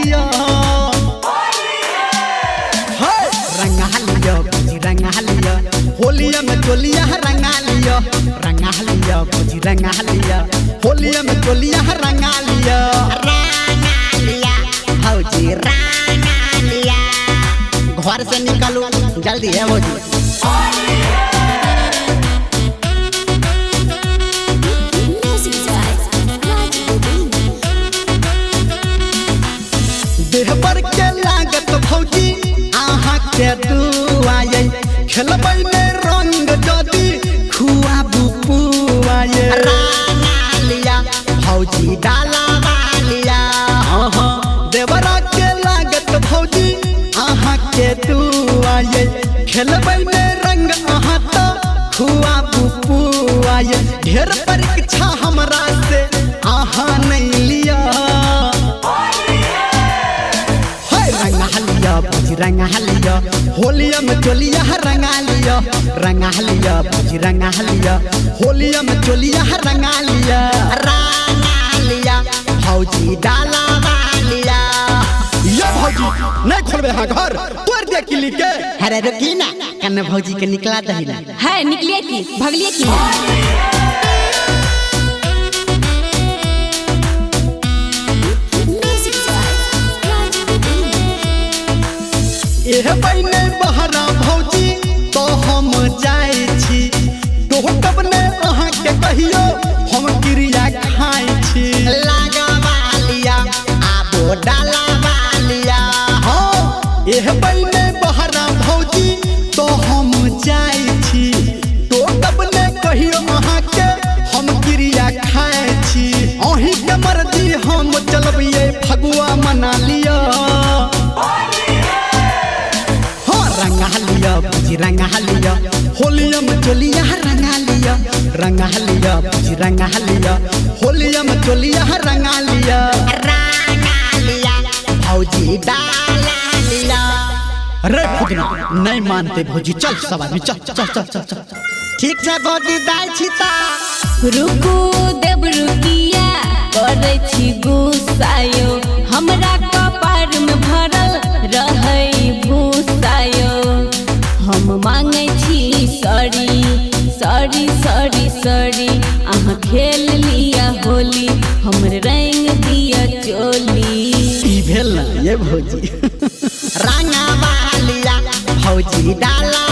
लिया। रंगा लिया भौजी रंगा लिया होलिया में चोलिया रंगा लिया। रंगा लिया भौजी रंगा लिया होलिया में चोलिया रंगा लिया। रंगा लिया भौजी रंगा लिया। घर से निकलो जल्दी है भौजी। देह पर के लागत भौजी आहा के दुआए खेलबै ने रंग जदी खुआबू पुआए। रंगा लिया भौजी डालवा लिया। हाँ देवरा के लागत भौजी आहा के दुआए खेलबै ने रंग आहा तो खुआबू पुआए। ढेर परीक्षा हमरा से आहा नहीं लिया। रंगा लिया भौजी रंगा लिया होलिया में चोलिया रंगा लिया। रंगा लिया भौजी रंगा लिया होलिया में चोलिया रंगा लिया। रंगा लिया भौजी डालवा लिया। ये भौजी नहीं खोलबे हां घर तोड़ दे किली के। अरे रुकी ना कन्ने भौजी के निकला दही ना। है निकलिए की भगलिए की। एह बहिने बहरा भौजी तो हम जाय छी टोकब ने अहाँ के कहियो हम क्रिया खाय छी। लगावा लिया आबो डालवा लिया। हाँ एह बहिने बहरा भौजी तो हम जाय छी टोकब ने कहियो अहाँ के हम क्रिया खाय छी। अहीं के मर्जी हम चलबियै फगुआ मना लिया। रंगा लिया भौजी रंगा लिया होलिया में चोलिया रंगा लिया। रंगा लिया भौजी रंगा लिया होलिया में चोलिया रंगा लिया। रंगा लिया भौजी डाला लिया। अरे फुदना नहीं मानते भौजी चल सब आदमी चल चल चल चल चल। ठीक छै भौजी दाइ छी ता। रुकू देव रुकिया करै छी गुस्सायो हमरा कपार में भरल रहै भूसायो। हम मांगै छी सॉरी सॉरी सॉरी सॉरी अहाँ खेल लिया होली हमर रंग दिया चोली। ई भेल ना ये भौजी। रंगावा लिया भौजी डाला